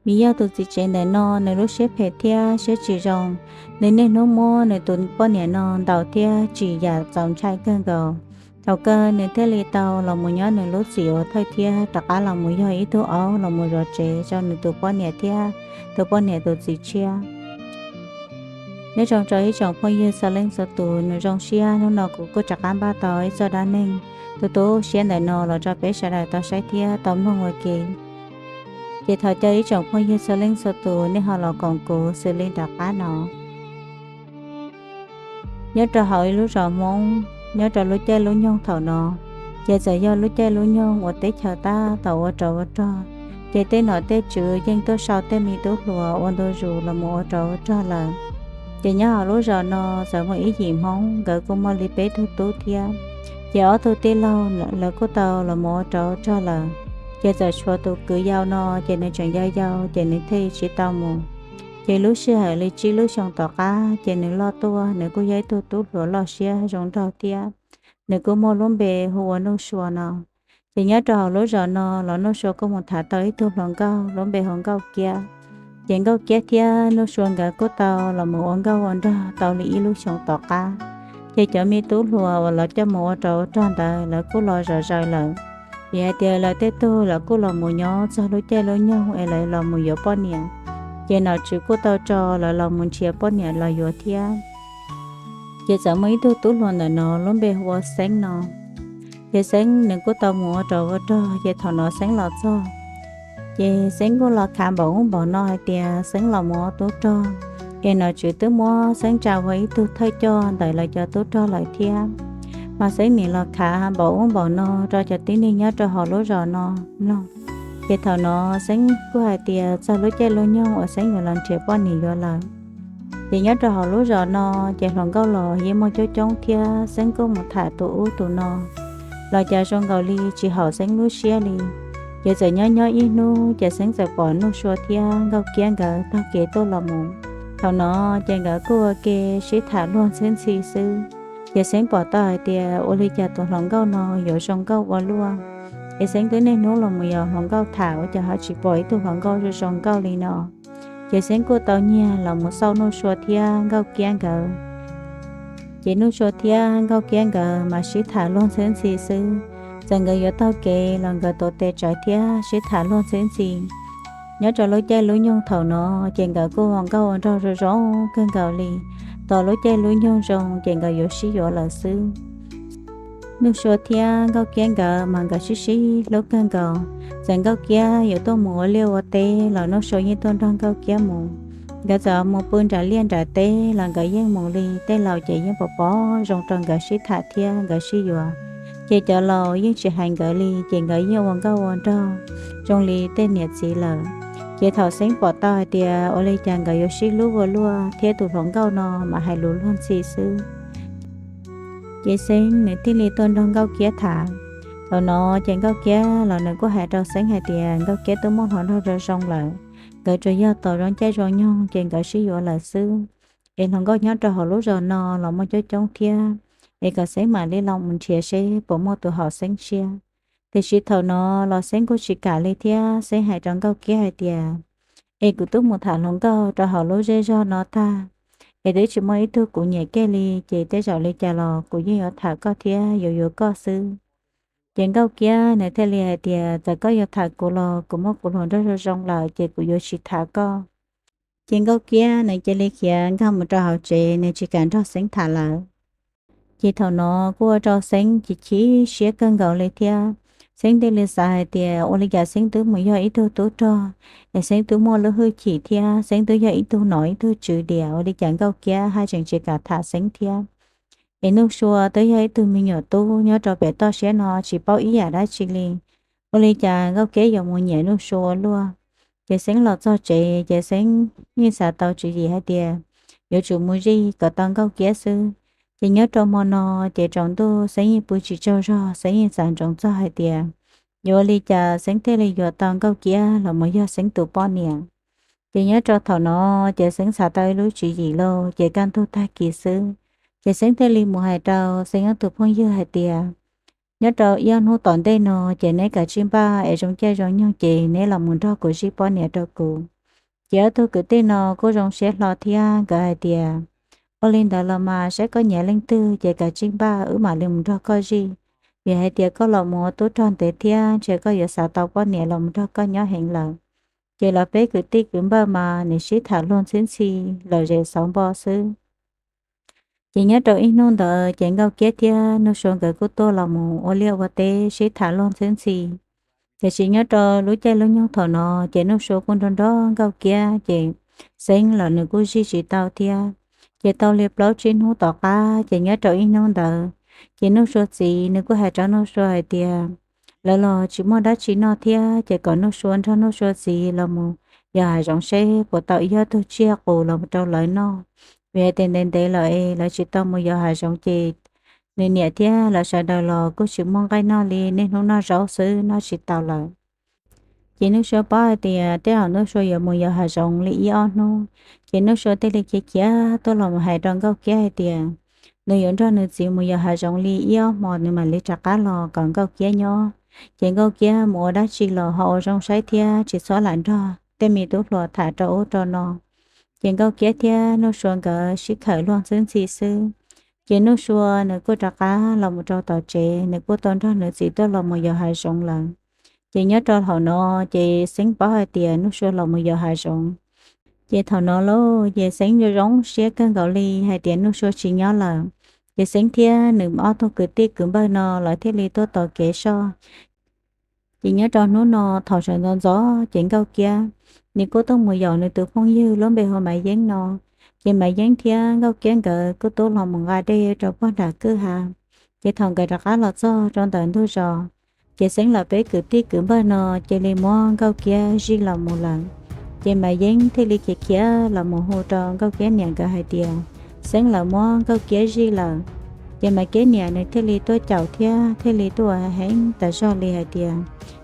Vim yog tus txiv tsev ntawm no nws lub siab phem thiab siab tsis zoo, nws niaj hnub muab nws tus poj niam no ntaus thiab tsim yam txaus ntshai kawg nkaus. Thaum kawg nws thiaj li tau los mus nyob nws lub txim ua thawj thiab rov qab los mus yog ib tug aub los mus zov tsev rau nws tus poj niam thiab tus poj niam tus txiv tshiab. Nyob zoo rau ib tsoom phooj ywg txhua leej txhua tus, nws zoo siab hnub no kuv kuj rov qab npaj tau ib txoj dab neeg tu tu siab ntawm no los rau peb sawv daws tau saib thiab tau mloog ua ke. Ces thov caw ib tsoom phooj ywg txhua leej txhua tus nej ho los koom kuv xws li nram qab no. Nyob rau hauv ib lub zos Hmoob nyob rau lub caij lub nyoog thaum no, ces txawm yog lub caij lub nyoog uas teb chaws tab tom ua rau ua rog, ces tej nom tej tswv yeej tuaj sau tej me tub hluas ua ntu zus los mus ua rau ua rog lawm. Ces nyob hauv lub zos no txawm muaj ib yim Hmoob, nkawd kuj muaj li peb tug tub thiab. Ces ob tug tij laug lawv kuj tau los mus ua rau ua rog lawm, ces txawm tshuav tus kwv yau no, ces nws tseem yau yau ces nws thiaj tsis tau mus. Ces lub sij hawm li tsib lub xyoo tom qab ces nws loj tuaj, nws kuj yog ib tug tub hluas loj siab zoo nraug thiab. Nws kuj muaj lub npe hu ua Nuj Sua no. Ces nyob rau hauv lub zos no los Nuj Sua kuj mus tham tau ib tug hluas nkauj lub npe hu Nkauj Kiab. Ces Nkauj Kiab thiab Nuj Sua nkawd kuj tau los mus ua nkauj ua nraug tau li ib lub xyoo tom qab, ces cov me tub hluas uas lawv coj mus ua rau ua rog ntawd lawv kuj los zom zaws lawm, vim hais tias lawv tej tug lawv kuj los mus nyob txog lub caij lub nyoog es lawv los mus yuav poj niam. Ces nom tswv kuj tau tso lawv los mus nrhiav poj niam los yuav thiab. Ces txawm muaj ib tug tub hluas ntawm no lub npe hu ua Xeeb no. Ces Xeeb nws kuj tau mus ua rau ua rog, ces thaum no Xeeb los txog, ces Xeeb kuj los khav npaum ub npaum no hais tias Xeeb los mus ua tub rog, es nom tswv twb muab Xeeb tsa ua ib tug thawj coj ntawm lawv cov tub rog lawm thiab. Mas Xeeb nim los khav npaum ub npaum no rau cov tib neeg nyob rau hauv lub zos no mloog. Ces thaum no Xeeb kuj hais tias txog lub caij lub nyoog uas Xeeb yuav los nrhiav poj niam yuav lawm. Ces nyob rau hauv lub zos no, ces hluas nkauj los yeej muaj coob coob thiab, Xeeb kuj mus tham tus ub tus no los cas zoo nkaus li tsis haum Xeeb lub siab li. Ces txawm nyob nyob ib hnub, ces Xeeb txawm pom Nuj Sua thiab Nkauj Kiab nkawd taug kev tuaj los mus. Thaum no ces nkawd kuj ua ke sib tham luag ntxhi ntxhi xwb. Ces Xeeb pom tau hais tias ua li cas tus hluas nkauj no yuav zoo nkauj ua luaj, es Xeeb twb niaj hnub los mus yos hluas nkauj tham ua cas ho tsis pom ib tug hluas nkauj zoo zoo nkauj li no. Ces Xeeb kuj tau nyiag los mus xauj Nuj Sua thiab Nkauj Kiab nkawd. Ces Nuj Sua thiab Nkauj Kiab nkawd mas sib tham luag ntxhi ntxhi xwb. Txawm nkawd yuav taug kev los nkawd tuav tes tsawv thiab sib tham luag ntxhi ntxhi. Nyob rau lub caij lub nyoog thaum no, ces nkawd kuj ua nkauj ua nraug zoo zoo kawg nkaus li. Tos lub caij lub nyoog zoo ces nkawd yuav sib yuav lawm xwb. Nuj Sua thiab Nkauj Kiab nkawd mas nkawd sib sib hlub kawg nkaus. Txawm Nkauj Kiab yuav tuaj mus ua liaj ua teb los Nuj Sua yeej tuaj nrog Nkauj Kiab mus. Nkawd txawm mus pw nram liaj nram teb los nkawd yeej mus li. Tej laus ces yeej pom pom zoo rau nkawd sib tham thiab nkawd sib yuav. Ces cov laus yeej tsis hais nkawd li, ces nkawd yeej ua nkauj ua nraug zoo li tej niam txiv lawm. Ces thaum Xeeb pom tau hais tias ua li cas nkawd yuav sib hlub ua luaj thiab tus hluas nkauj no mas hais lus luag ntxhi xwb, ces Xeeb nws thiaj li tuaj nrog Nkauj Kiab tham. Thaum no ces Nkauj Kiab los nws kuj hais rau Xeeb hais tias Nkauj Kiab twb muaj hluas nraug zoo zoo lawm, nkawd tsuas yog tos zoo caij zoo nyoog ces nkawd sib yuav lawm xwb. Es hluas nkauj nyob rau hauv lub zos no los muaj coob coob thiab, es kom Xeeb mam li los mus nrhiav seb puas muaj tus haum Xeeb siab. Tiam sis thaum no los Xeeb kuj tsis kam li thiab, Xeeb hais rau Nkauj Kiab hais tias, es kuv twb mus tham hluas nkauj rau hauv lub zej zog no tag, es twb tsis muaj ib tug kuv nyiam kiag li, ces tej zaum li cas los kuv yeej yuav tham koj thiab yuav yuav koj xwb. Ces Nkauj Kiab nws thiaj li hais tias txawm koj yuav tham kuv los kuv muaj kuv hluas nraug zoo zoo lawm ces kuv yuav tsis tham koj. Ces Nkauj Kiab nws cia li khiav nkag mus rau hauv tsev, nws tsis kam nrog Xeeb tham lawm. Ces thaum no kuj ua rau Xeeb chim chim siab kawg nkaus li thiab. Xeeb thiaj li xav hais tias ua li cas Xeeb twb mus yog ib tug tub rog, es Xeeb twb muaj lub hwj chim thiab Xeeb twb yog ib tug nom ib tug tswv diam, ua li cas Nkauj Kiab haj tseem tsis kam tham Xeeb thiab. Es Nuj Sua twb yog ib tug me nyuam tub nyob rau pem toj siab no tsis paub ib yam dab tsi li, ua li cas Nkauj Kiab yuav mus nyiam Nuj Sua ua luaj. Ces Xeeb los txog tsev ces Xeeb yeej xav tau tswv yim hais tias yuav tsum mus zij kom tau Nkauj Kiab xwb. Ces nyob rau hmo no, ces tsaus ntuj Xeeb yeej pw tsis tsaug zog, Xeeb yeej xav ntsoov txog hais tias yuav ua li cas Xeeb thiaj li yuav tau Nkauj Kiab los mus yog Xeeb tus poj niam. Ces nyob rau thaum no, ces Xeeb xav tau ib lub tswv yim lauj, ces kaj ntug tag kis xwb, ces Xeeb thiaj li mus hais rau Xeeb ob tug phooj ywg hais tias, Nyob rau ib ob hnub tom ntej no ces neb kav tsij npaj es zoo caij zoo nyoog ces neb los mus nrog kuv zij poj niam rau kuv. Ces ob tug kwv tij no kuj zoo siab hlo thiab nkawd hais tias, ua li ntawd los mas saib koj nyiam leej twg ces kav tsij npaj wb mam li mus nrog koj zij. Vim hais tias koj los mus ua tub rog ntev thiab ntshe koj yuav xav tau poj niam los mus nrog koj nyob heev lawm. Ces lawv peb kwv tij kwv npawg mas nws sib tham luag ntxhwb ntxhi lawm zem xauv npo xwb. Ces nyob rau ib hnub ntawd ces Nkauj Kiab thiab Nuj Sua nkawd kuj tuaj los mus ua liaj ua teb sib tham luag ntxhwb ntxhi. Tiam sis nyob rau lub caij lub nyoog thaum no ces Nuj Sua kuj nrog nrog Nkauj Kiab ces Xeeb los nws kuj zij tsis tau thiab. Ces tau li plaub tsib hnub tom qab ces nyob rau ib hnub ntawd ces Nuj Sua txiv nws kuj hais rau Nuj Sua hais tias, lawv los tsis muaj dab tsi noj thiab ces kom Nuj Sua nrog Nuj Sua txiv los mus yos hav zoov seb puas tau ib ob tug tsiaj qus los rau lawv noj. Vim hais tias ntev ntev lawm es lawv tsis tau mus yos hav zoov ces nws niam thiab lawv sawv daws los kuj tsis muaj nqaij noj li, niaj hnub noj zaub xwb noj tsis tau lawm. Ces Nuj Sua paub hais tias tej zaum Nuj Sua yuav mus yos hav zoov li ib ob hnub, ces Nuj Sua thiaj li khiav khiav tuaj los mus hais rau Nkauj Kiab hais tias nws yuav nrog nws txiv mus yos hav zoov li ib ob hmos nws mam li rov qab los kom Nkauj Kiab nyob. Ces Nkauj Kiab mus ua dab tsi los ho ua zoo saib thiab tsis txhob lam nrog tej me tub hluas tham rau ub rau no. Ces Nkauj Kiab thiab Nuj Sua nkawd sib khawm luag ntxhwb ntxhi xwb. Ces Nuj Sua nws kuj rov qab los mus rau tom tsev, nws kuj tau nrog nws txiv tuaj los mus yos hav zoov lawm. Ces nyob rau thaum no ces Xeeb paub hais tias Nuj Sua los mus yos hav zoov. Ces thaum no lauj ces Xeeb zoo zoo siab kawg nkaus li hais tias Nuj Sua tsis nyob lawm. Ces Xeeb thiab nws ob tug kwv tij kwv npawg no lawv thiaj li tuaj tos kev soj. Ces nyob rau hnub no thaum sawv ntxov ntxov ces Nkauj Kiab nws kuj tuaj mus yaum nws tus phooj ywg lub npe hu Maiv Yeeb no. Ces Maiv Yeeb thiab Nkauj Kiab nkawd kuj tuaj los mus nqa dej rau puag nram kwj ha. Ces thaum nkawd rov qab los txog rau ntawm ntug zos, ces Xeeb lawv peb kwv tij kwv npawg no cia li muab Nkauj Kiab zij los mus lawm. Ces Maiv Yeeb thiaj li khiav khiav los mus hu rau Nkauj Kiab niam nkawd hais tias Xeeb lawv muab Nkauj Kiab zij lawm. Ces Maiv Kiab niam nws thiaj li tuaj caum thiab thiaj li tuaj heev tas zog li hais tias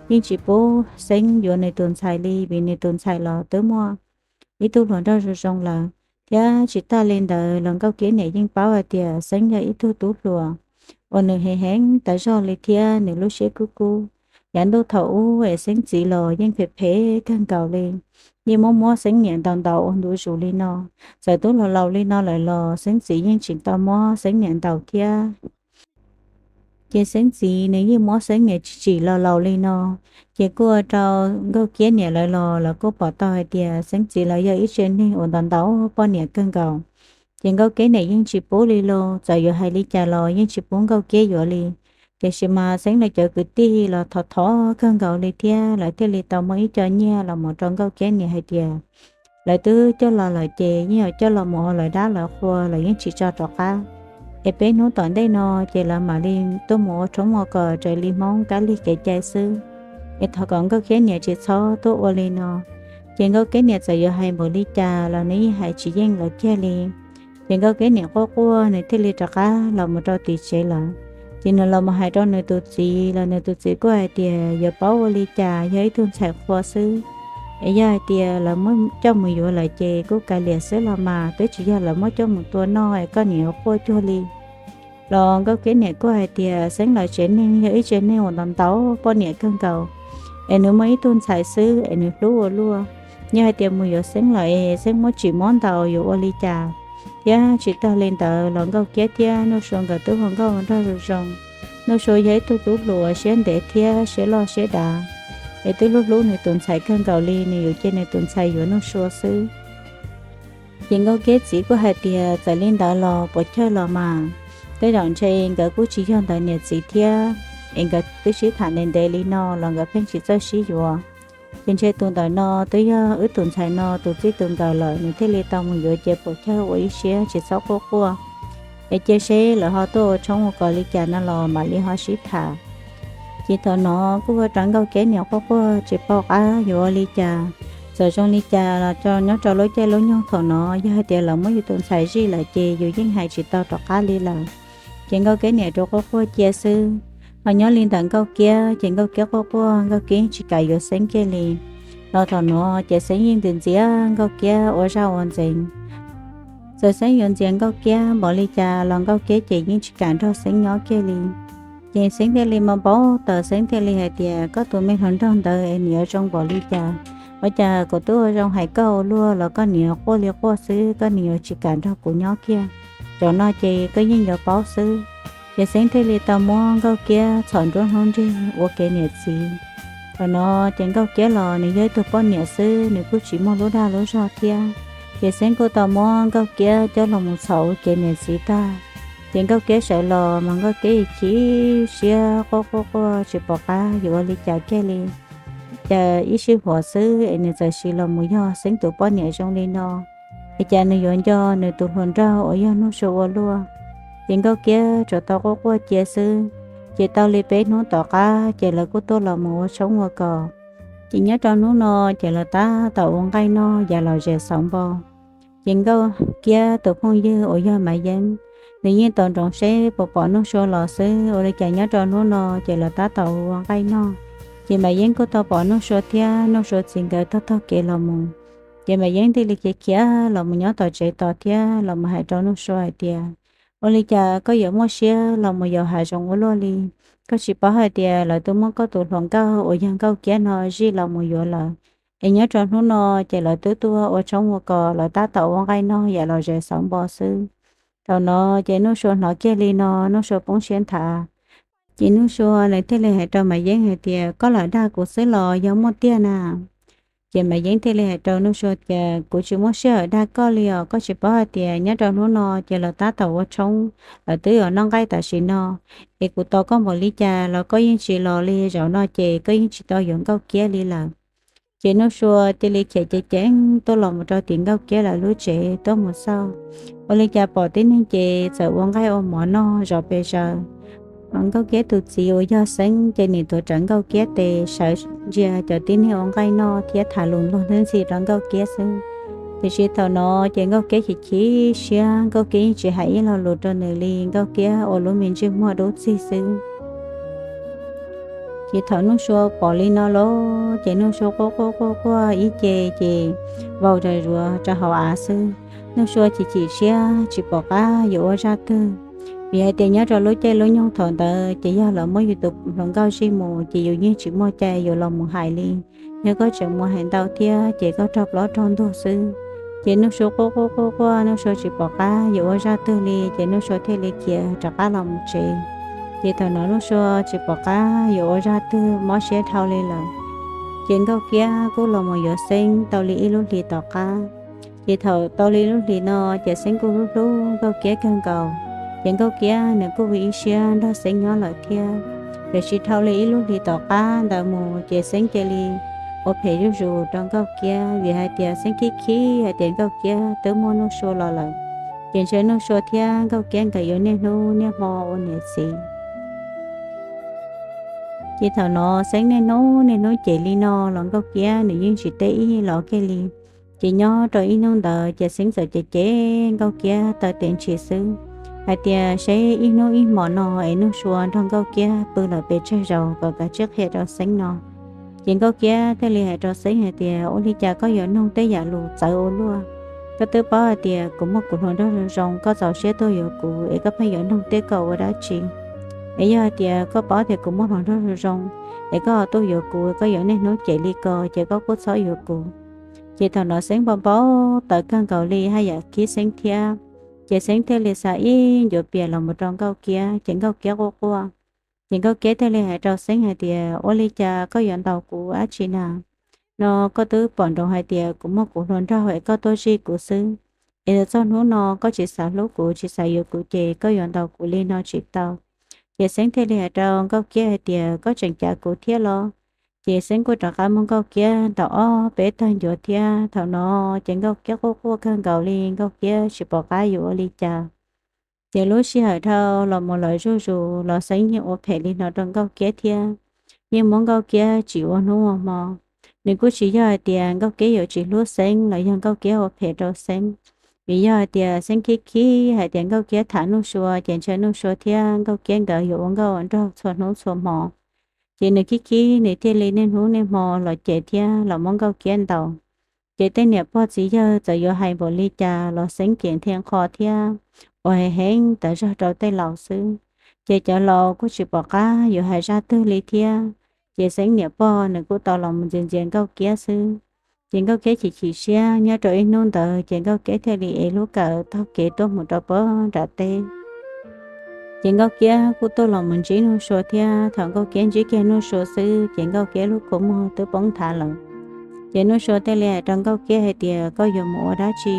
yeej tsis pub Xeeb yuav nws tus ntxhais li vim nws tus ntxhais los twb muaj ib tug hluas nraug zoo zoo lawm. Thiab tsis tag li ntawd los Nkauj Kiab niam yeej paub hais tias Xeeb yog ib tug tub hluas uas nws heev heev tas zog li thiab nws lub siab kub kub. Yav ntuj thaum ub es Xeeb txiv los yeej phem phem kawg nkaus li, yeej muab muab Xeeb niam ntaus ntaus ua ntu zus li no. Txawm twb laus laus li no lawm los Xeeb txiv yeej tsis tau muab Xeeb niam ntaus thiab. Ces Xeeb txiv nws yeej muab Xeeb niam tsim tsim laus laus li no, ces kuj ua rau Nkauj Kiab niam lawv los lawv kuj pom tau hais tias Xeeb txiv lawv yog ib tsev neeg uas ntaus ntaus poj niam kawg nkaus. Ces Nkauj Kiab niam yeej tsis pub li los txawm yuav hais li cas los yeej tsis pub Nkauj Kiab yuav li. Tiam sis mas Xeeb lawv cov kwv tij los thov thov kawg nkaus li thiab lawv thiaj li tau muab ib co nyiaj los mus rau Nkauj Kiab niam hais tias lawv twb coj los lawm ces yeej yuav coj los mus ua lawv dab lawv qhua, lawv yeej tsis tso rov qab. Es peb hnub tom ntej no ces lawv mam li tuaj mus ua tshoob ua kos raws li Hmoob kab lig kev cai xwb. Es thov kom Nkauj Kiab niam tsis txhob tuaj ua li no. Ces Nkauj Kiab niam txawm yuav hais npaum li cas los nws yeej hais tsis yeej lawv kiag li. Ces Nkauj Kiab niam quaj quaj nws thiaj li rov qab los mus rau tim tsev lawm. Ces nws los mus hais rau nws tus txiv los nws tus txiv kuj hais tias yuav paub ua li cas, yog ib tug ntxhais qhua xwb. Es yog hais tias lawv muab coj mus yuav lawm ces kuj kav liam xwb los mas, twb tsis yog lawv muab coj mus tua noj es koj niam yuav quaj cuag li. Los Nkauj Kiab niam kuj hais tias Xeeb lawv tsev neeg yog ib tsev neeg uas ntaus ntaus poj niam kawg nkaus, es nws muaj ib tug ntxhais xwb es nws hlub ua luaj. Yog hais tias mus yuav Xeeb lawm es Xeeb muab tsim muab ntaus yuav ua li cas? Thiab tsis tag li ntawd los Nkauj Kiab thiab Nuj Sua nkawd twb ua nkauj nraug zoo zoo. Nuj Sua yog ib tug tub hluas siab ntev thiab siab loj siab dav, es twb hlub hlub nws tus ntxhais kawg nkaus li, nws yuav cia nws tus ntxhais yuav Nuj Sua xwb. Ces Nkauj Kiab txiv kuj hais tias txawm li ntawd los puas chawj los mas, tej zaum ntshe nkawd kuj tsis yog ntawd niam txiv thiab, es nkawd twb sib tham ntev ntev li no los nkawd pheej tsis txawj sib yuav. Ces ntshe tus ntawm no twb yog wb tus ntxhais no tus txij tus nkawm lawm, nws thiaj li tau mus yuav, ces puas chawj ua ib siab tsis txhob quaj quaj, es cia seb lawv ho tuaj ua tshoob ua kos li cas no los mam li ho sib tham. Ces thaum no kuj ua rau Nkauj Kiab niam quaj quaj tsis paub qab yuav ua li cas. Txawm zoo li cas los nyob rau lub caij lub nyoog thaum no yog hais tias lawv muab yus tus ntxhais zij lawm ces yus yeej hais tsis tau rov qab li lawm. Ces Nkauj Kiab niam rov quaj quaj cia xwb. Ho nyob li ntawm Nkauj Kiab ces Nkauj Kiab quaj quaj, Nkauj Kiab yeej tsis kam yuav Xeeb kiag li. Los thaum no ces Xeeb yeej ntxias ntxias Nkauj Kiab ua zaj ua ntxeev. Txawm Xeeb yuav ntxias Nkauj Kiab npaum li cas los Nkauj Kiab ces yeej tsis kam nrog Xeeb nyob kiag li. Ces Xeeb thiaj li mas npau taws, Xeeb thiaj li hais tias, koj tus me hluas nraug ntawd es nws yuav zoo npaum li cas? Ua cas kuv twb ua zoo hais koj ua luaj los koj nim yuav quaj li quaj xwb, koj nim yuav tsis kam nrog kuv nyob kiag. Zaum no ces koj yeej yuav paub xwb. Ces Xeeb thiaj li tau muab Nkauj Kiab txhom nruab hnub nrig ua kev niam txiv. Thaum no ces Nkauj Kiab los nws yog ib tug poj niam xwb, nws kuj tsis muaj lub dag lub zog thiab. Ces Xeeb kuj tau muab Nkauj Kiab coj los mus txhom ua kev niam txiv tag. Ces Nkauj Kiab sawv los mas Nkauj Kiab chim siab quaj quaj quaj tsis pom qab yuav ua li cas kiag li. Cas ib sij huam xwb es nws txawm sim los mus yog Xeeb tus poj niam zoo li no, es cas nws yuav nco nws tus hluas nraug uas yog Nuj Sua ua luaj. Ces Nkauj Kiab tsuas tau quaj quaj cia xwb. Ces tau li peb hnub tom qab ces lawv kuj tuaj los mus ua tshoob ua kos. Ces nyob rau hnub no ces lawv tab tom ua nqaij noj yam lom zem xauv npo. Ces Nkauj Kiab tus phooj ywg uas yog Maiv Yeeb, nws yeej tos nroos seb puas pom Nuj Sua los xwb, ua li cas nyob rau hnub no ces lawv tab tom ua nqaij noj. Ces Maiv Yeeb kuj tau pom Nuj Sua thiab Nuj Sua txiv nkawd taug taug kev los mus. Ces Maiv Yeeb thiaj li khiav khiav los mus nyob tom tsev tos thiab los mus hais rau Nuj Sua hais tias, ua li cas koj yuav muaj siab los mus yaum hav zoov ua luaj li? Koj tsis paub hais tias lawv twb muab koj tus hluas nkauj uas yog Nkauj Kiab no zij los mus yuav lawm, es nyob rau hnub no ces lawv twb tuaj ua tshoob ua kos, lawv tab tom ua nqaij noj yam lom zem xauv npo xwb. Thaum no ces Nuj Sua hnov kiag li no Nuj Sua poob siab nthav. Ces Nuj Sua nws thiaj li hais rau Maiv Yeeb hais tias, koj lam dag kuv xwb los yog muaj tiag na? Ces Maiv Yeeb thiaj li hais rau Nuj Sua tias, kuv tsis muaj sij hawm dag koj li os, koj tsis paub hais tias nyob rau hnub no ces lawv tab tom ua tshoob, lawv twb yuav noj nqaij tam sim no, es kuv tos koj npaum li cas los koj yeej tsis los li, zaum no ces koj yeej tsis tau yuav Nkauj Kiab li lawm. Ces Nuj Sua cia li khiav ceev ceev tuaj los mus rau tim Nkauj Kiab lawv lub tsev tuaj mus xauj, ua li cas pom tib neeg ces txawm ua nqaij ua mov noj zov pes zaws. Nkauj Kiab tus txiv uas yog Xeeb ces nim tuav rawv Nkauj Kiab tes sawv ntsia cov tib neeg ua nqaij noj thiab tham lus luag ntxhi rau Nkauj Kiab xwb. Tiam sis thaum no ces Nkauj Kiab chim chim siab, Nkauj Kiab yeej tsis hais ib lo lus rau nws li, Nkauj Kiab ua lub me ntsej muag dub txig xwb. Ces thaum Nuj Sua pom li no lawm ces Nuj Sua quaj quaj quaj quaj ib ce ces vau ras zuav rau hauv av xwb. Nuj Sua chim chim siab tsis pom qab yuav ua zaj twg, vim hais tias nyob rau lub caij lub nyoog thaum ntawd ces yog lawv muab yus tus hluas nkauj zij mus ces yus yeej tsis muaj cai yuav los mus hais li. Yog koj tseem mus hais ntau thiab ces koj raug plaub raug ntug xwb. Ces Nuj Sua quaj quaj quaj quaj, Nuj Sua tsis pom qab yuav ua zaj twg li ces Nuj Sua thiaj li khiav rov qab los mus tsev. Ces thaum no Nuj Sua tsis pom qab yuav ua zaj twg, mob siab dhau li lawm. Ces Nkauj Kiab kuj los mus yuav Xeeb tau li ib lub hlis tom qab. Ces thaum tau li lub hlis no ces Xeeb kuj hlub hlub Nkauj Kiab kawg nkaus. Ces Nkauj Kiab nws kuj ua ib siab nrog Xeeb nyob lawm thiab. Tiam sis dhau li ib lub hlis tom qab ntawd mus ces Xeeb cia li ua phem zuj zus rau Nkauj Kiab, vim hais tias Xeeb khib khib hais tias Nkauj Kiab twb muaj Nuj Sua los lawm. Ces ntshe Nuj Sua thiab Nkauj Kiab nkawd yuav niaj hnub niaj hmo ua niam txiv. Ces thaum no Xeeb niaj hnub niaj hnub cem li no los Nkauj Kiab nws yeej tsis teb ib los kiag li. Ces nyob rau ib hnub ntawd ces Xeeb txawm cem cem Nkauj Kiab taw tes ntshis xwb, hais tias seb ib hnub ib hmos no es Nuj Sua nrog Nkauj Kiab pw lawm pes tsawg zaus kom kav tsij qhia rau Xeeb no. Ces Nkauj Kiab thiaj li hais rau Xeeb hais tias, ua li cas koj yuav nug tej yam lus txawv ua luaj? Koj twb paub hais tias kuv muaj kuv hluas nraug zoo zoo, koj txaus siab tuaj yuav kuv es koj pheej yuav nug tej ko ua dab tsi? Es yog hais tias koj paub tias kuv muaj hluas nraug zoo zoo es koj ho tuaj yuav kuv, koj yuav niaj hnub cem li ko ces koj kuj txhob yuav kuv. Ces thaum no Xeeb npau npau taws kawg nkaus li haj yam khib Xeeb thiab. Ces Xeeb thiaj li xa ib ncuav pias los mus rau Nkauj Kiab ces Nkauj Kiab quaj quaj. Ces Nkauj Kiab thiaj li hais rau Xeeb hais tias, ua li cas koj yuav ntaus kuv dab tsi na? No koj twb pom nroos hais tias kuv muaj kuv hluas nraug es koj tuaj zij kuv xwb, es txog hnub no koj tsis xav hlub kuv tsis xav yuav kuv ces koj yuav ntaus kuv li no tsis tau. Ces Xeeb thiaj li hais rau Nkauj Kiab hais tias, koj tseem cav kuv thiab los? Ces Xeeb kuj rov qab muab Nkauj Kiab ntaus ob peb tag ncuav thiab. Thaum no ces Nkauj Kiab quaj quaj kawg nkaus li, Nkauj Kiab tsis pom qab yuav ua li cas. Ces lub sij hawm dhau los mus lawm zuj zus los Xeeb yeej ua phem li no rau Nkauj Kiab thiab, yeej muab Nkauj Kiab tsim ua hnub ua hmo. Nws kuj tsis yog hais tias Nkauj Kiab yuav tsis hlub Xeeb los yog Nkauj Kiab ua phem rau Xeeb, vim yog hais tias Xeeb khib khib hais tias Nkauj Kiab tham Nuj Sua ces ntshe Nuj Sua thiab Nkauj Kiab nkawd yuav ua nkauj ua nraug txhua hnub txhua hmo. Ces nws khib khib nws thiaj li niaj hnub niaj hmo los cem thiab los muab Nkauj Kiab ntaus. Ces tej niam pog txiv yawg txawm yuav hais npaum li cas los Xeeb ces nthe nqho thiab ua heev heev tas zog rau tej laus xwb. Ces cov laus kuj tsis pom qab yuav hais zaj twg li thiab. Ces Xeeb niam pog nws kuj tau los mus ntxias ntxias Nkauj Kiab xwb. Ces Nkauj Kiab chim chim siab. Nyob rau ib hnub ntawd ces Nkauj Kiab thiaj li ev lub kawm taug kev tuaj mus rau pem nram teb. Ces Nkauj Kiab kuj tuaj los mus ntsib Nuj Sua thiab. Thaum Nkauj Kiab ntsib kiag Nuj Sua xwb ces Nkauj Kiab lub kua muag twb poob nthav lawm. Ces Nuj Sua thiaj li hais rau Nkauj Kiab hais tias, Koj yuav mus ua dab tsi?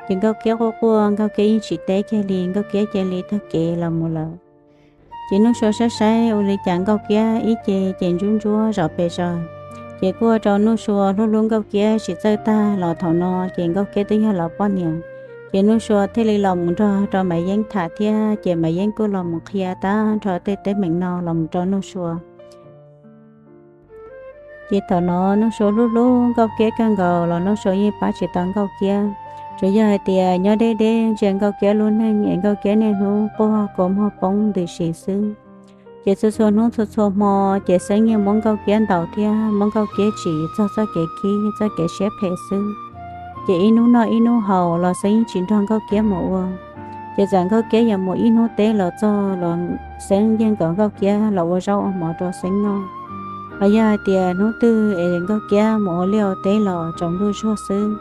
Ces Nkauj Kiab quaj quaj, Nkauj Kiab yeej tsis teb kiag li, Nkauj Kiab cia li taug kev los mus lawm. Ces Nuj Sua saib saib ua li cas Nkauj Kiab ib ce ces ntsuab ntsuab zom pes zos. Ces kuj ua rau Nuj Sua hlub hlub Nkauj Kiab tsis txawj tag los thaum no ces Nkauj Kiab twb yog los poj niam. Ces Nuj Sua thiaj li los mus nrog rau Maiv Yeeb tham thiab, ces Maiv Yeeb kuj los mus qhia tag nrho tej teeb meem no los mus rau Nuj Sua. Ces thaum no Nuj Sua hlub hlub Nkauj Kiab kawg nkaus los Nuj Sua yeej pab tsis tau Nkauj Kiab. Tsuas yog hais tias nyob deb deb ntsia Nkauj Kiab lub neej es Nkauj Kiab niaj hnub quaj kua muag poob ntws si xwb. Ces txhua txhua hnub txhua txhua hmo ces Xeeb yeej muab Nkauj Kiab ntaus thiab muab Nkauj Kiab tsim txog txoj kev khib txoj kev siab phem xwb. Ces ib hnub noj ib hnub haus los Xeeb yeej tsis nrog Nkauj Kiab mus ua. Ces txawm Nkauj Kiab yuav mus ib hnub teb los txog los Xeeb yeej nkaum Nkauj Kiab los ua zaub ua mov rau Xeeb noj. Hos yog hais tias hnub twg es Nkauj Kiab mus ua liaj ua teb los tsaus ntuj zuag xwb,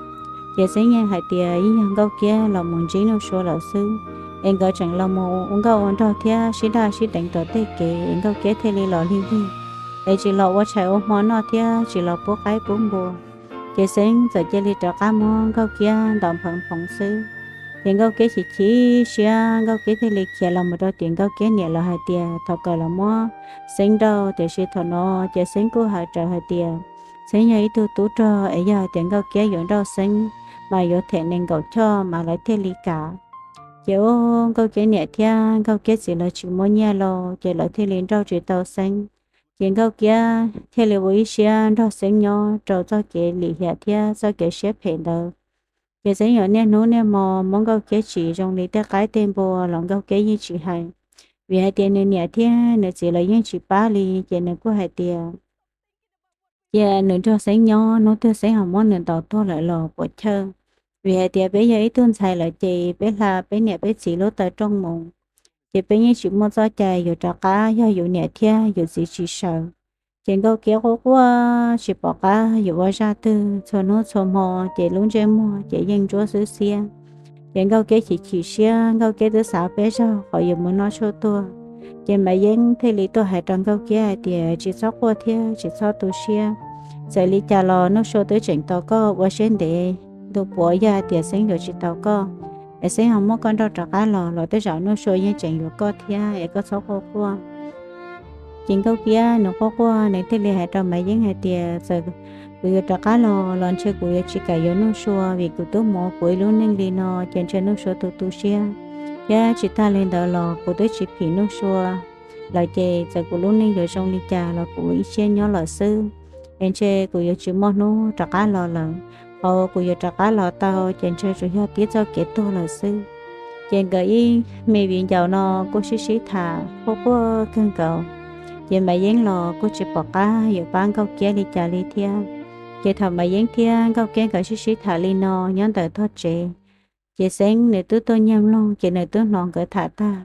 ces Xeeb yeej hais tias yeej yog Nkauj Kiab los mus ntsib Nuj Sua lawm xwb, es nkawd tseem los mus ua nkauj ua nraug thiab sib daj sib deev tom tej kev es Nkauj Kiab thiaj li los lig lig, es tsis los ua tshais ua hmo noj thiab tsis los pub qaib pub npua. Ces Xeeb txawm cia li rov qab muab Nkauj Kiab ntaus nphoov nphoov xwb. Ces Nkauj Kiab chim chim siab, Nkauj Kiab thiaj li khiav los mus rau tim Nkauj Kiab niam lawv hais tias thov kom los muab Xeeb nrauj. Tiam sis thaum no ces Xeeb kuj hais raws hais tias Xeeb yog ib tug tub rog es yog hais tias Nkauj Kiab yuav nrauj Xeeb mas yuav them nees nkaum choj mas lawv thiaj li kam. Ces ua Nkauj Kiab niam thiab Nkauj Kiab txiv lawv tsis muaj nyiaj los ces lawv thiaj li nrauj tsis tau Xeeb. Ces Nkauj Kiab thiaj li ua ib siab nrog Xeeb nyob rau txoj kev lim hiam thiab txoj kev siab phem ntawd. Ces Xeeb yuav niaj hnub niaj hmo muab Nkauj Kiab tsim zoo li tej qaib tej npua los Nkauj Kiab yeej tsis hais, vim hais tias nws niam thiab nws txiv lawv yeej tsis pab li. Ces nws kuj hais tias cia nws nrog Xeeb nyob, hnub twg Xeeb ho muab nws ntaus tuag lawm los puas chawj. Vim hais tias peb yog ib tug ntxhais lawm ces peb hla peb niam peb txiv lub taw rooj mus, ces peb yeej tsis muaj txoj cai yuav rov qab yog yus niam thiab yus txiv tsis sawv. Ces Nkauj Kiab quaj quaj tsis pom qab yuav ua zaj twg, txhua hnub txhua hmo ces lub ntsej muag ces yeej ntsuab xwb xiab. Ces Nkauj Kiab chim chim siab, Nkauj Kiab twb xav peb zaug qhov yuav mus noj tshuaj tuag. Ces Maiv Yeeb thiaj li tuaj hais rau Nkauj Kiab hais tias tsis txhob quaj thiab tsis txhob tu siab. Txawm li cas los Nuj Sua twb tseem tos koj ua siab ntev ntu puav, yog hais tias Xeeb yuav tsis tau koj es Xeeb ho muab koj nrauj rov qab los los tej zaum Nuj Sua yeej tseem yuav koj thiab es koj txhob quaj quaj. Ces Nkauj Kiab nws quaj quaj nws thiaj li hais rau Maiv Yeeb hais tias txawm kuv yuav rov qab los los ntshe kuv yuav tsis kam yuav Nuj Sua vim kuv twb mus ua kuv ib lub neej li no ces ntshe Nuj Sua tu tu siab. Thiab tsis tag li ntawd los kuv twb tsis phim Nuj Sua lawm ces txawm kuv lub neej yuav zoo li cas los kuv ua ib siab nyob lawm xwb. Es ntshe kuv yuav tsis muaj hnub rov qab los lawm. Qhov kuv yuav rov qab los tau ces ntshe tsuas yog tib txoj kev tuag lawm xwb. Ces nkawd ib me viv ncaus no kuj sib sib tham quaj quaj kawg nkaus. Ces Maiv Yeeb los kuj tsis pom qab yuav pab Nkauj Kiab li cas li thiab. Ces thaum Maiv Yeeb thiab Nkauj Kiab nkawd sib sib tham li no nyob ntawm tog tsev, ces Xeeb nws twb tuaj nyiag mloog ces nws twb hnov nkawd tham tag.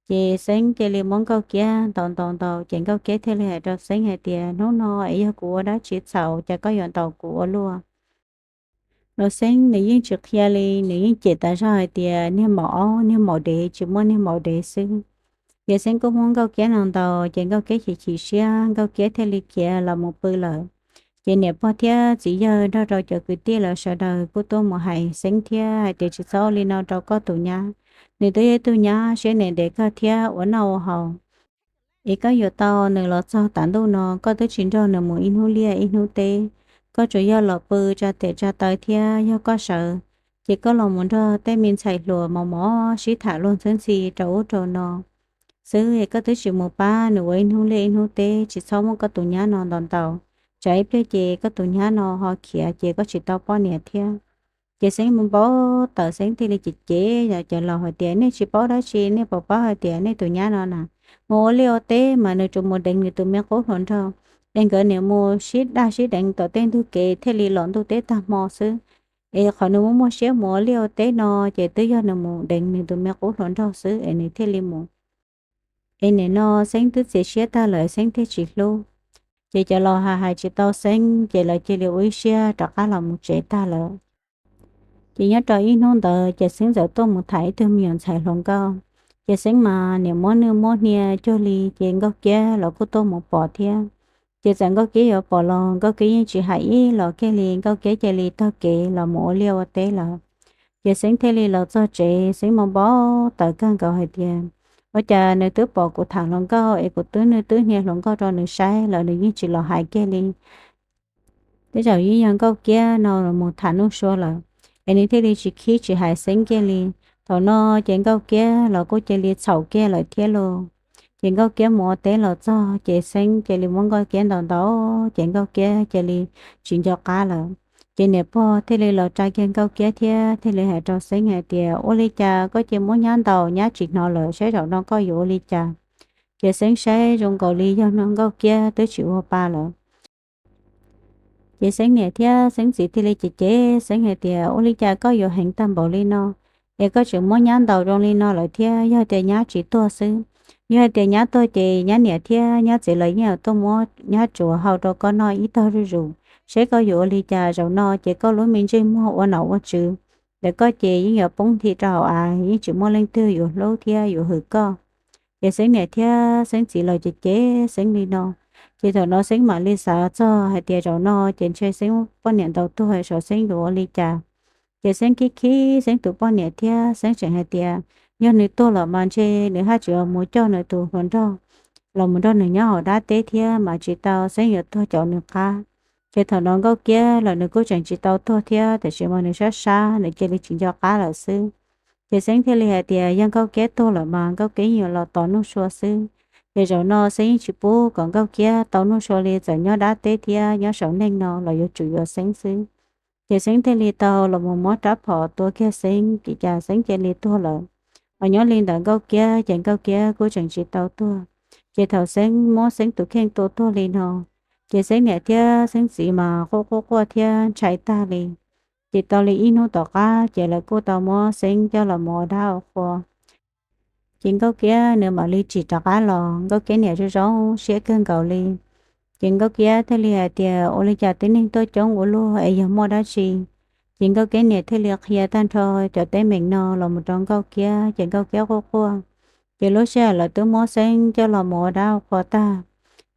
Ces Xeeb cia li muab Nkauj Kiab ntaus ntaus ntaus ces Nkauj Kiab thiaj li hais rau Xeeb hais tias hnub no es yog kuv ua dab tsi txhaum cas koj yuav ntaus kuv ua luaj? Los Xeeb nws yeej tsis qhia li, nws yeej cem tas zog hais tias niag maum aub niag maum dev tsis muaj niag maum dev xwb. Ces Xeeb kuj muab Nkauj Kiab ntaus ntaus ces Nkauj Kiab chim chim siab, Nkauj Kiab thiaj li khiav los mus pw lawm. Ces niam pog thiab txiv yawg nrog rau cov kwv tij lawv sawv daws kuj tuaj mus hais Xeeb thiab hais tias tsis txhob ua li no rau koj tus nyab. Nws twb yog ib tug nyab siab ntev ntev kawg thiab ua noj ua haus. Es koj yuav tau nws los txog tav ntuj no koj twb tsis nrog nws mus ib hnub liaj ib hnub teb, koj tsuas yog los pw tsa tes tsa taw thiab yog koj sawv, ces koj los mus nrog tej me ntxhais hluas mos mos sib tham luag ntxhwb ntxhi rau ub rau no xwb es koj twb tsis mus pab nws ua ib hnub liaj ib hnub teb, tsis txhob muab koj tus nyab no ntaus ntaus, tsam ib pliag ces koj tus nyab no ho khiav ces koj tsis tau poj niam thiab. Ces Xeeb mus npau taws, Xeeb thiaj li cem cem cov laus hais tias nej tsis paub dab tsi, nej puas paub hais tias nej tus nyab no na, mus ua liaj ua teb mas nws tsuas mus deev nws tus me qub hluas nraug, es nkawd niam mus sib daj sib deev tom tej ntug kev thiaj li los ntuj teb tag hmo xwb. Es qhov nws muaj muaj siab mus ua liaj ua teb no ces twb yog nws mus deev nws tus me qub hluas nraug xwb es nws thiaj li mus Es nim no Xeeb twb txias siab tag lawm, Xeeb thiaj tsis hlub. Ces cov laus hais hais tsis tau Xeeb, ces lawv cia li ua ib siab rov qab los mus tsev tag lawm. Ces nyob rau ib hnub ntawd ces Xeeb txawm tuaj mus tham ib tug me nyuam ntxhais hluas nkauj. Ces Xeeb mas niam muab nwj muab hnia cuag li, ces Nkauj Kiab los kuj tuaj mus pom thiab. Ces txawm Nkauj Kiab yuav pom los Nkauj Kiab yeej tsis hais ib los kiag li, Nkauj Kiab cia li taug kev los mus ua liaj ua teb lawm. Ces Xeeb thiaj li los txog tsev, Xeeb mas npau taws kawg nkaus hais tias, ua cas nws twb pom kuv tham hluas nkauj es kuv twb nwj twb hnia hluas nkauj rau nws saib los nws yeej tsis los hais kiag li. Tej zaum yeej yog Nkauj Kiab no los mus tham Nuj Sua lawm, es nws thiaj li tsis khib tsis hais Xeeb kiag li. Thaum no ces Nkauj Kiab los kuj cia li txhaum kiag lawm thiab lauj. Ces Nkauj Kiab mus ua teb los txog ces Xeeb cia li muab Nkauj Kiab ntaus ntaus, ces Nkauj Kiab cia li tsis nco qab lawm. Ces niam pog thiaj li los tsa kiag Nkauj Kiab thiab thiaj li hais rau Xeeb hais tias, ua li cas koj cia muab nyab ntaus, nyab tsis hnov lawm, saib zaum no koj yuav ua li cas? Ces Xeeb saib zoo nkaus li yog no Nkauj Kiab twb tsis ua pa lawm. Ces Xeeb niam thiab Xeeb txiv thiaj li cem cem Xeeb hais tias, ua li cas koj yuav heev tag npaum li no, es koj tseem muab nyab ntaus zoo li no lawm thiab? Yog tias nyab tsis tuag xwb, yog hais tias nyab tuag ces nyab niam thiab nyab txiv lawv yeej yuav tuaj muab nyab tsuav hau rau koj noj ib tog zuj zus, saib koj yuav ua li cas. Zaum no ces koj lub me ntsej muag ua nom ua tswv ntawm koj ces yeej yuav poob nthi rau hauv av, yeej tsis muaj leej twg yuav hlub thiab yuav hwm koj. Ces Xeeb niam thiab Xeeb txiv los cem cem Xeeb li no, ces thaum no Xeeb mam li xav txog hais tias zaum no ces ntshe Xeeb poj niam ntaus tuag, saib Xeeb yuav ua li cas. Ces Xeeb khib khib Xeeb tus poj niam thiab Xeeb tseem hais tias, yog nws tuag lawm mas ntshe nws haj tseem mus coj nws tus hluas nraug los mus nrog nws nyob hauv dab teb thiab mas tsis tau, Xeeb yuav tuag caum nws qab. Ces thaum no Nkauj Kiab los nws kuj tseem tsis tau tuag thiab, tiam sis mas nws sab sab, nws cia li tsis nco qab lawm xwb. Ces Xeeb thiaj li hais tias yog Nkauj Kiab tuag lawm mas Nkauj Kiab yeej yuav los tos Nuj Sua xwb. Ces zaum no Xeeb yeej tsis pub kom Nkauj Kiab tau Nuj Sua li, txawm nyob dab teb thiab nyob saum neej no los yuav tsum yuav Xeeb xwb. Ces Xeeb thiaj li tau los mus muab rab phom tua kiag Xeeb, ces cas Xeeb cia li tuag lawm. Ho nyob li ntawd Nkauj Kiab ces Nkauj Kiab kuj tseem tsis tau tuag. Ces thaum Xeeb muab Xeeb tus kheej tua tuag li no, ces Xeeb niam thiab Xeeb txiv mas quaj quaj quaj thiab ntshai tag li. Ces tau li ib hnub tom qab ces lawv kuj tau muab Xeeb coj los mus ua dab ua qhua. Ces Nkauj Kiab nws mam li tsim rov qab los, Nkauj Kiab niam zoo zoo siab kawg nkaus li. Ces Nkauj Kiab thiaj li hais tias, ua li cas tib neeg tuaj coob ua luaj es yog muaj dab tsi? Ces Nkauj Kiab niam thiaj li qhia tag nrho cov teeb meem no los mus rau Nkauj Kiab, ces Nkauj Kiab quaj quaj. Ces lub sij hawm lawv twb muab Xeeb coj los mus ua dab ua qhua tag,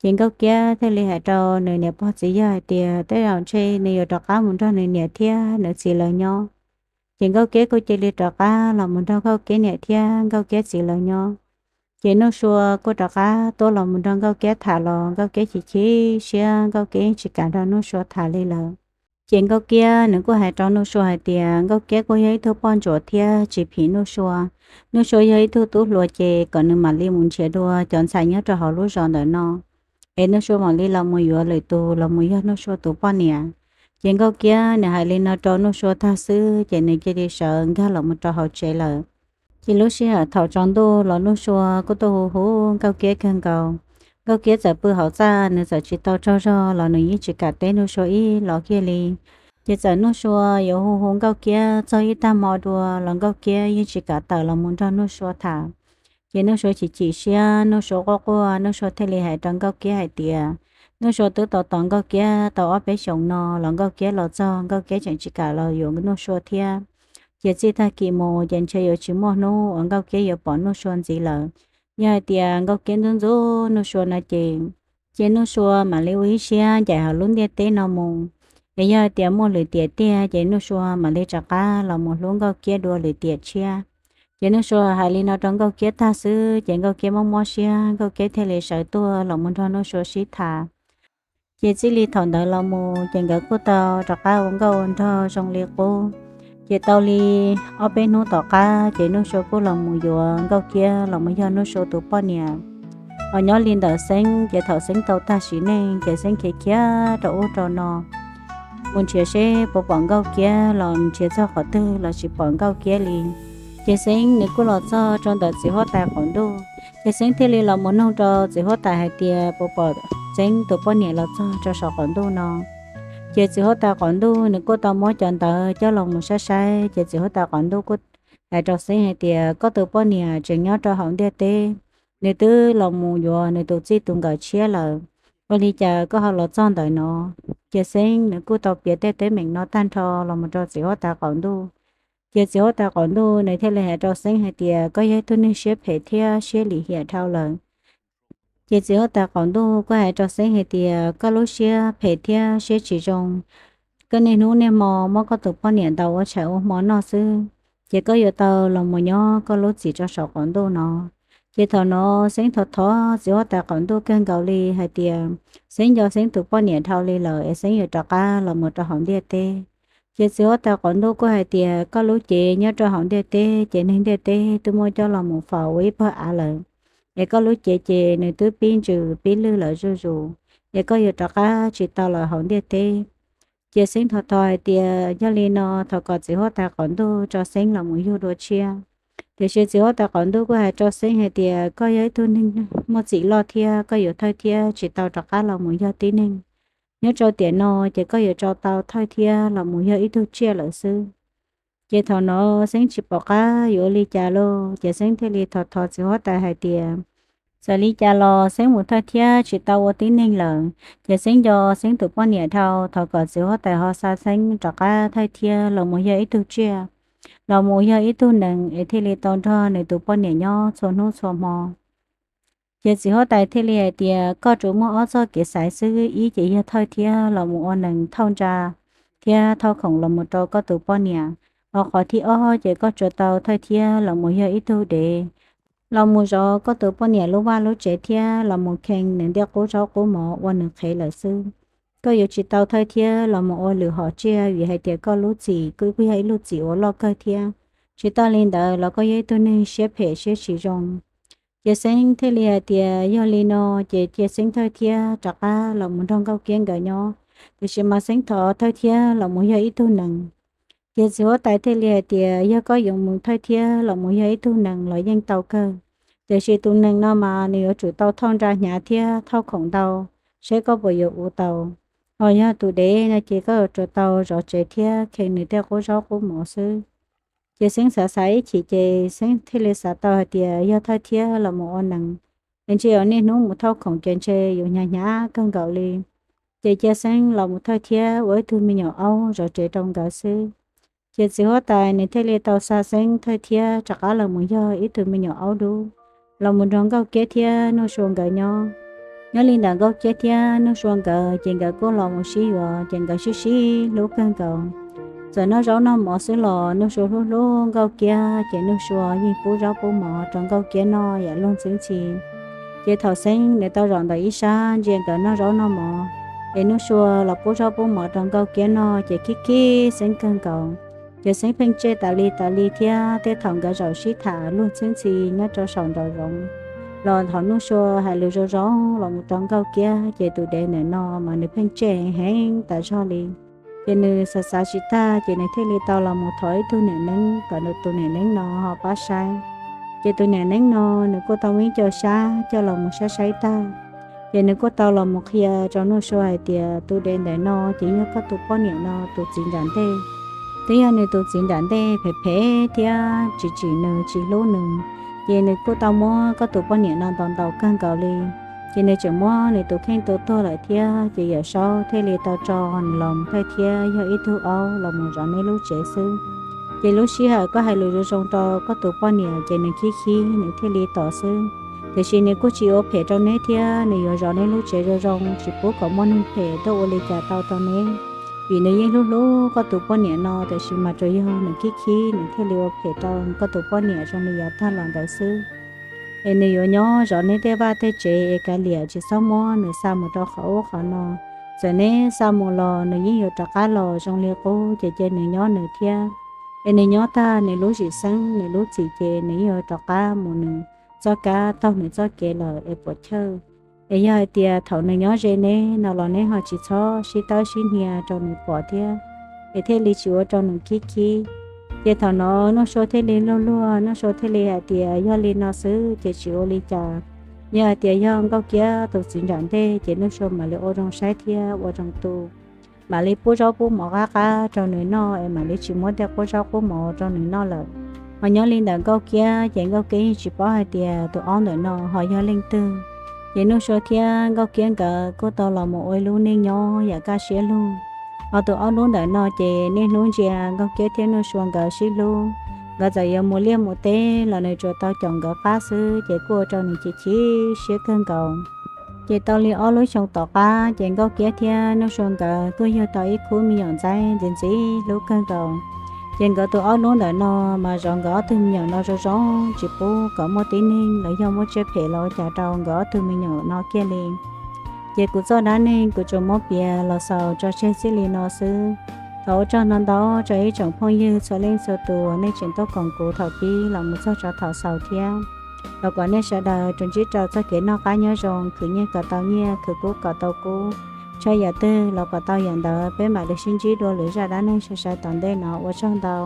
ces Nkauj Kiab thiaj li hais rau nws niam pog txiv yawg hais tias tej zaum ntshe nws yuav rov qab mus nrog nws niam thiab nws txiv lawv nyob. Ces Nkauj Kiab kuj cia li rov qab los mus nrog Nkauj Kiab niam thiab Nkauj Kiab txiv lawv nyob. Ces Nuj Sua kuj rov qab tuaj los mus nrog Nkauj Kiab tham los Nkauj Kiab chim chim siab, Nkauj Kiab yeej tsis kam nrog Nuj Sua tham li lawm. Ces Nkauj Kiab nws kuj hais rau Nuj Sua hais tias Nkauj Kiab kuj yog ib tug poj ntsuam thiab tsis phim Nuj Sua. Nuj Sua yog ib tug tub hluas ces kom nws mam li mus nrhiav dua cov ntxhais nyob rau hauv lub zos ntawm no, es Nuj Sua mam li los mus yuav lwm tus los mus yog Nuj Sua tus poj niam. Ces Nkauj Kiab nws hais li no rau Nuj Sua tag xwb ces nws cia li sawv nkag los mus rau hauv tsev lawm. Ces lub sij hawm thaum tsaus ntuj los Nuj Sua kuj tuaj hu hu Nkauj Kiab kawg nkaus. Nkauj Kiab txawm pw hauv txaj, nws txawm tsis tau tsaug zog los nws yeej tsis kam teb Nuj Sua ib los kiag li. Ces txawm Nuj Sua yuav hu hu Nkauj Kiab txog ib tag hmo dua los Nkauj Kiab yeej tsis kam tawm los mus nrog Nuj Sua tham. Ces Nuj Sua chim chim siab, Nuj Sua quaj quaj, Nuj Sua thiaj li hais rau Nkauj Kiab hais tias Nuj Sua twb tau tos Nkauj Kiab tau ob peb xyoos no los Nkauj Kiab los txog Nkauj Kiab tseem tsis kam los yuav Nuj Sua thiab. Ces txij tag kis mus ces ntshe yuav tsis muaj hnub uas Nkauj Kiab yuav pom Nuj Sua ntxiv lawm, yog hais tias Nkauj Kiab ntxub ntxub Nuj Sua no ces, ces Nuj Sua mam li ua ib siab ncaim hauv lub ntiaj teb no mus. Es yog hais tias muaj lwm tiam tiag ces Nuj Sua mam li rov qab los mus hlub Nkauj Kiab dua lwm tiam tshiab. Ces Nuj Sua hais li no rau Nkauj Kiab tag xwb ces Nkauj Kiab mob mob siab, Nkauj Kiab thiaj li sawv tuaj los mus nrog Nuj Sua sib tham. Ces txij li thaum ntawd los mus ces nkawd kuj tau rov qab ua nkauj ua nraug zoo li qub. Ces tau li ob peb hnub tom qab ces Nuj Sua kuj los mus yuav Nkauj Kiab los mus yog Nuj Sua tus poj niam. Ho nyob li ntawm Xeeb ces thaum Xeeb tau tag sim neej ces Xeeb khiav khiav rau ub rau no, mus nrhiav seb puas pom Nkauj Kiab los nrhiav txog qhov twg los tsis pom Nkauj Kiab li. Ces Xeeb nws kuj los txog rau ntawm txiv huab tais qaum ntuj, ces Xeeb thiaj li los mus noog rau txiv huab tais hais tias puas pom Xeeb tus poj niam los txog rau saum qaum ntuj no. Ces txiv huab tais qaum ntuj nws kuj tau muab cov ntawd coj los mus saib saib, ces txiv huab tais qaum ntuj kuj hais rau Xeeb hais tias koj tus poj niam tseem nyob rau hauv ntiaj teb, nws twb los mus yuav nws tus txij tus nkawm tshiab lawm. Ua li cas koj ho los txog ntawm no? Ces Xeeb nws kuj tau piav tej teeb meem no tag nrho los mus rau txiv huab tais qaum ntuj. Ces txiv huab tais qaum ntuj nws thiaj li hais rau Xeeb hais tias, koj yog ib tug neeg siab phem thiab siab lim hiam dhau lawm. Ces txiv huab tais qaum ntuj kuj hais rau Xeeb hais tias, koj lub siab phem thiab siab tsis zoo, koj niaj hnub niaj hmo muab koj tus poj niam ntaus ua tshais ua hmo noj xwb, ces koj yuav tau los mus nyob koj lub txim rau saum qaum ntuj no. Ces thaum no Xeeb thov thov txiv huab tais qaum ntuj kawg nkaus li hais tias, Xeeb nco Xeeb tus poj niam dhau li lawm es Xeeb yuav rov qab los mus rau hauv ntiaj teb. Ces txiv huab tais qaum ntuj kuj hais tias, koj lub cev nyob rau hauv ntiaj teb ces neeg ntiaj teb twb muab coj los mus faus ua ib pawg av lawm, es koj lub cev ces nws twb pib ntsws pib lwj lawm zuj zus, es koj yuav rov qab tsis tau los hauv ntiaj teb. Ces Xeeb thov thov hais tias, yog li no thov kom txiv huab tais qaum ntuj tso Xeeb los mus yug dua tshiab. Tiam sis txiv huab tais qaum ntuj kuj hais rau Xeeb hais tias, koj yog ib tug neeg muaj txim loj thiab koj yuav thawj thiab tsis tau rov qab los mus yog tib neeg. Nyob rau tiam no ces koj yuav tso tau thawj thiab los mus yog ib tug tsiaj lawm xwb. Ces thaum no Xeeb tsis pom qab yuav ua li cas lauj, ces Xeeb thiaj li thov thov txiv huab tais hais tias, txawm li cas los Xeeb mus thawj thiab tsis tau ua tib neeg lawm, ces Xeeb nco Xeeb tus poj niam dhau, thov kom txiv huab tais ho xa Xeeb rov qab thawj thiab los mus yog ib tug tsiaj, los mus yog ib tug nees es thiaj li tau nrog nws tus poj niam nyob txhua hnub txhua hmo. Ces txiv huab tais thiaj li hais tias, koj tsuas muaj ob txoj kev xaiv xwb, ib ces yog thawj thiab los mus ua nees thauj nra thiab thauj khoom los mus rau koj tus poj niam, ho qhov thib ob ces koj tsuas tau thawj thiab los mus yog ib tug dev, los mus zov koj tus poj niam lub vaj lub tsev thiab los mus khee nws ntiaj qub zaub qub mov ua nws qhev lawm xwb. Koj yuav tsis tau thawj thiab los mus ua lwm hom tsiaj vim hais tias koj lub txim kuj yog ib lub txim uas loj kawg thiab. Tsis tas li ntawd los koj yog ib tug neeg siab phem siab tsis zoo. Ces Xeeb thiaj li hais tias, yog li no ces cia Xeeb thawj thiab rov qab los mus nrog Nkauj Kiab nkawd nyob, tiam sis mas Xeeb thov thawj thiab los mus yog ib tug nees. Ces txiv huab tais thiaj li hais tias, yog koj yuav mus thawj thiab los mus yog ib tug nees los yeej tau kawg, tiam sis tus nees no mas nws yuav tsum tau thauj nra hnyav thiab thauj khoom ntau, saib koj puas yuav ua tau. Ho yog tus dev no ces koj yuav tsum tau zov tsev thiab khee nws tej qub zaub qub mov xwb. Ces Xeeb xav xav ib chim ces Xeeb thiaj li xav tau hais tias yog thawj thiab los mus ua nees, es ntshe yuav niaj hnub mus thauj khoom ces ntshe yuav hnyav hnyav kawg nkaus li. Ces cia Xeeb los mus thawj thiab ua ib tug me nyuam aub zov tsev rau nkawd xwb. Ces txiv huab tais nws thiaj li tau xa Xeeb thawj thiab rov qab los mus yog ib tug me nyuam aub dub, los mus nrog Nkauj Kiab thiab Nuj Sua nkawd nyob. Nyob li ntawm Nkauj Kiab thiab Nuj Sua nkawd ces nkawd kuj los mus sib yuav ces nkawd sib sib hlub kawg nkaus. Txawm noj zaub noj mov xwb los Nuj Sua hlub hlub Nkauj Kiab ces Nuj Sua yeej pub zaub pub mov rau Nkauj Kiab noj yam luag ntxhi. Ces thaum Xeeb nws tau zaum ntawm ib sab ntsia nkawd noj zaub noj mov, es Nuj Sua los pub zaub pub mov rau Nkauj Kiab noj ces khib khib Xeeb kawg nkaus. Ces Xeeb pheej tsej tas li tas li thiab tej thaum nkawd zaum sib tham luag ntxhi nyob rau saum nraum zoov los thaum Nuj Sua hais lus zoo zoo los mus rau Nkauj Kiab ces tus dev ntawm no mas nws pheej tsej heev heev tas zog li. Ces nws xav xav tsis tag ces nws thiaj li tau los mus thov ib tug niam neeb kom nws tus niam neeb no ho pab saib. Ces tus niam neeb no nws kuj tau muaj ib co xyab coj los mus saib saib tag, ces nws kuj tau los mus qhia rau Nuj Sua hais tias tus dev ntawm no ces yog koj tus poj niam no tus txiv nram ntej. Twb yog nws tus txiv nram ntej phem phem thiab tsis tsim nws tsis hlub nws, ces nws kuj tau muab koj tus poj niam no ntaus ntaus kawg nkaus li. Ces nws tseem muab nws tus kheej tua tuag lawm thiab ces Yawm Saub thiaj li tau tso nws los mus thawj thiab yog ib tug aub los mus zov neb lub tsev xwb. Ces lub sij hawm koj hais lus zoo zoo rau koj tus poj niam ces nws khib khib nws thiaj li tom xwb. Tiam sis nws kuj tsis ua phem rau neb thiab nws yuav zov neb lub tsev zoo zoo tsis pub kom muaj neeg phem tuaj ua li cas tau rau neb. Vim nws yeej hlub hlub koj tus poj niam no tiam sis mas tsuas yog nws khib khib nws thiaj li ua phem rau koj tus poj niam zoo li yav tag los ntawd xwb. Es nws yuav nyob zov neb tej vaj tej tsev es kav liam tsis txhob muab nws xa mus rau qhov ub qhov no. Txawm neb xa mus los nws yeej yuav rov qab los zoo li qub ces cia nws nyob nws thiab. Es nws nyob tag nws lub zim xeeb nws lub txim ces nws yeej yuav rov qab mus nws txoj kab taug nws txoj kev lawm es puas chawj. Es yog hais tias thaum nws nyob ze neb no los neb ho tsis txhob sib tawb sib hnia rau nws pom thiab, es thiaj li tsis ua rau nws khib khib. Ces thaum no Nuj Sua thiaj li luag luag, Nuj Sua thiaj li hais tias yog li no xwb ces tsis ua li cas. Yog hais tias yog Nkauj Kiab tus txiv nram ntej ces Nuj Sua mam li ua zoo saib thiab ua zoo tu, mam li pub zaub pub mov qab qab rau nws noj es mam li tsis muab tej qub zaub qub mov rau nws noj lawm. Ho nyob li ntawm Nkauj Kiab ces Nkauj Kiab yeej tsis paub hais tias tus aub ntawm no ho yog leej twg. Ces Nuj Sua thiab Nkauj Kiab nkawd kuj tau los mus ua ib lub neej nyob yam kaj siab lug. Ho tus aub dub ntawm no ces niaj hnub ntsia Nkauj Kiab thiab Nuj Sua nkawd sib hlub. Nkawd txawm yuav mus liaj mus teb los nws tsuas tau caum nkawd qab xwb, ces kuj ua rau nws chim chim siab kawg nkaus. Ces tau li ob lub xyoo tom qab ces Nkauj Kiab thiab Nuj Sua nkawd kuj yug tau ib khub me nyuam ntxaib ntxim ntxim hlub kawg nkaus. Ces nkawd tus aub dub ntawm no mas zov nkawd ob tug me nyuam no zoo zoo, tsis pub kom muaj tib neeg los yog muaj tsiaj phem los ua cas rau nkawd ob tug me nyuam no kiag li. Ces kuv txoj dab neeg kuv tsuas muab piav los xaus tso tseg txij li no xwb. Thov ua tsaug ntau ntau rau ib tsoom phooj ywg txhua leej txhua tus uas nej tseem tuaj koom kuv thaum pib los mus txog rau thaum xaus thiab. Thov kom nej sawv daws rau ntsib rau txoj kev noj qab nyob zoo, khwv nyiaj kom tau nyiaj, khwv kub kom tau kub, tshaj yam twg los kom tau yam ntawd. Peb mam li sib ntsib dua lwm zaj dab neeg sai sai tom ntej no, ua tsaug ntau.